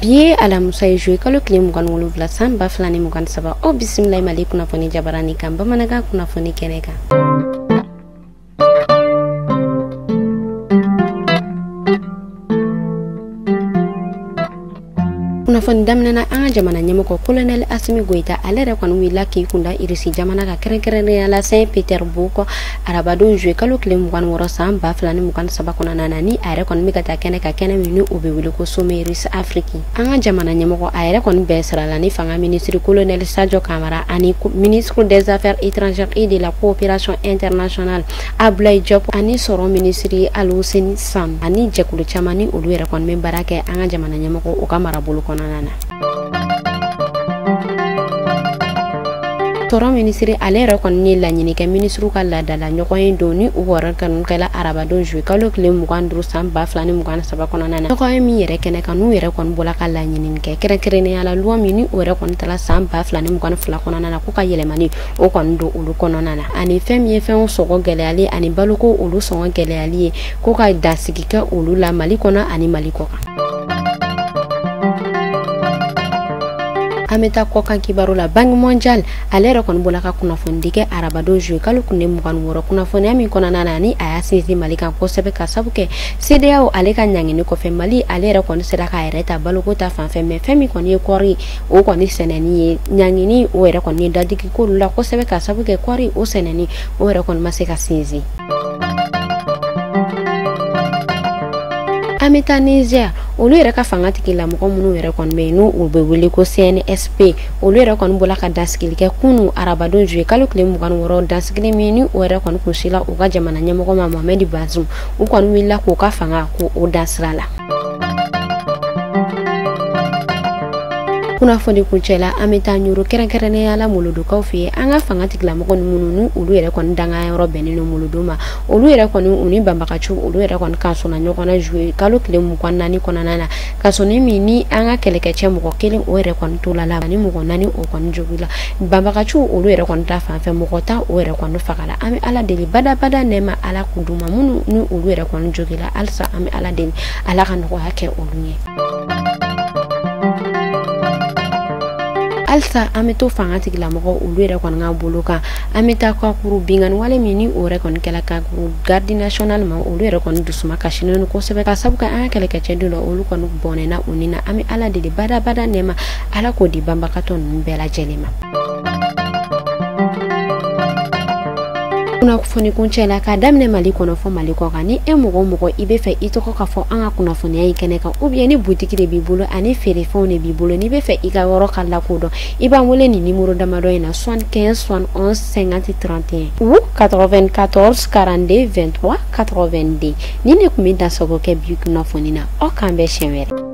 Bi ye alamisa ye, juillet kalo tile 27 san 2023. Aw bisimila Mali kunnafoni jabarani kan, bamanankan kunnafoni kɛnɛ kan. Kunnafoni daminɛna an ka jamana ɲɛmɔgɔ Colonel Assimi Goïta, ale yɛrɛ kɔni wulila k'i kunda Irisi jamana ka, kɛrɛnkɛrɛnnenya la Saint Pétersbourg, arabadon juillet kalo tile 26 san 2023 kɔnɔna na, ni a yɛrɛ kɔni bɛ ka taa kɛnɛ ka kɛnɛ min ni o bɛ wele ko Sommet Russe Afrique. An ka jamana ɲɛmɔgɔ, a yɛrɛ kɔni bɛɛ sira la ni fanga minisiri Colonel Sadio Camara ani ministre des Affaires étrangères et de la coopération internationale Abdoulaye Diop ani sɔrɔ minisiri Alhousseyni Sam ani jɛkulu caman ni olu yɛrɛ kɔni bɛ baara kɛ an ka jamana ɲɛmɔgɔ o ka marabolo kɔnɔna na. Sɔrɔ minisiri, ale yɛrɛ kɔni ye laɲini kɛ minisiriw ka laadala ɲɔgɔn ye don ni u wɔrɔ kanu kɛla arabadon juillet kalo tile 25 san 2023 kɔnɔna na. Ɲɔgɔn ye min yɛrɛ kɛnɛ kan, n'u yɛrɛ kɔni bɔla ka laɲini kɛ, kɛrɛnkɛrɛnnenya la loi min ni o yɛrɛ kɔni tala san 2022 kɔnɔna na, ko ka yɛlɛmani o kɔni don olu kɔnɔna na, ani fɛn min ye fɛnw sɔngɔ gɛlɛyali ani baloko olu sɔngɔ gɛlɛyali ye, ko ka dansigi kɛ olu la Mali kɔnɔ ani Mali kɔ kan. An bɛ taa kɔkan kibaru la. Banque mondiale, ale yɛrɛ kɔni bɔla ka kunnafonidi kɛ arabadon juillet kalo tile 26, kunnafoniya min kɔnɔna na ni a y'a sinsin Mali kan kosɛbɛ, ka sabu kɛ CEDEAO ale ka ɲangini kɔfɛ, Mali ale yɛrɛ kɔni sera k'a yɛrɛ ta baloko ta fanfɛ. Mɛ fɛn min kɔni ye kɔɔri o kɔni sɛnɛni ye, ɲangini o yɛrɛ kɔni ye dadigi k'olu la kosɛbɛ, ka sabu kɛ kɔɔri o sɛnɛni o yɛrɛ kɔni ma se ka sinsin. An bɛ taa Niger, olu yɛrɛ ka fanga tigilamɔgɔ minnu yɛrɛ kɔni bɛ yen n'u u bɛ wele ko CNSP, olu yɛrɛ kɔni bɔla ka dansigili kɛ kunu arabadon juillet kalo tile 26, dansigili min ni o yɛrɛ kɔni kunsila u ka jamana ɲɛmɔgɔ ma Mohamed Bazoum. U kɔni wulila k'u ka fanga k'o dan sira la. Kunnafoni kuncɛla, an bɛ taa Ɲoro, kɛrɛnkɛrɛnnenya la Molodokaw fɛ yen. An ka fanga tigilamɔgɔ minnu n'u olu yɛrɛ kɔni danga yɔrɔ bɛnnen don Molodo ma, olu yɛrɛ kɔni u ni banbagaciw olu yɛrɛ kɔni kan sɔnna ɲɔgɔn na juillet kalo tile 24 kɔnɔna na, ka sɔnni min ni an ka kɛlɛkɛcɛ mɔgɔ kelen o yɛrɛ kɔni tola la ani mɔgɔ naani o kɔni jogila. Banbagaciw olu yɛrɛ kɔni ta fanfɛ, mɔgɔ 10 o yɛrɛ kɔni fagala. An bɛ Ala deli badabada, nɛɛma Ala k'u d'u ma. Minnu ni olu yɛrɛ kɔni jogila, halisa an bɛ Ala deli Ala ka nɔgɔya kɛ olu ye. Halisa an bɛ to fanga tigilamɔgɔ olu yɛrɛ kɔni ka bolo kan. An bɛ taa Kakuru, binkanni wale min ni o yɛrɛ kɔni kɛla Kakuru garde nationale ma, olu yɛrɛ kɔni dusuma kasilen don kosɛbɛ, ka sabu kɛ an ka kɛlɛkɛcɛ dɔ la olu kɔni bɔnɛna u ni na. An bɛ Ala deli badabada, nɛɛma Ala k'o di banbagatɔ ninnu bɛɛ lajɛlen ma. Kunnafoni kuncɛ la, k'a daminɛ Mali kɔnɔ fɔ Mali kɔ kan, ni e mɔgɔ o mɔgɔ i bɛ fɛ i tɔgɔ ka fɔ an ka kunnafoniya in kɛnɛ kan, ou bien ni butigi de b'i bolo ani feerefɛnw de b'i bolo, n'i bɛ fɛ i ka yɔrɔ ka lakodɔn, i b'an wele nin numéro damadɔ in na: 75 71 50 31 ou 94 42 23 82. Ni ne tun bɛ dansago kɛ bi kunnafoni na, aw k'an bɛn siɲɛ wɛrɛ.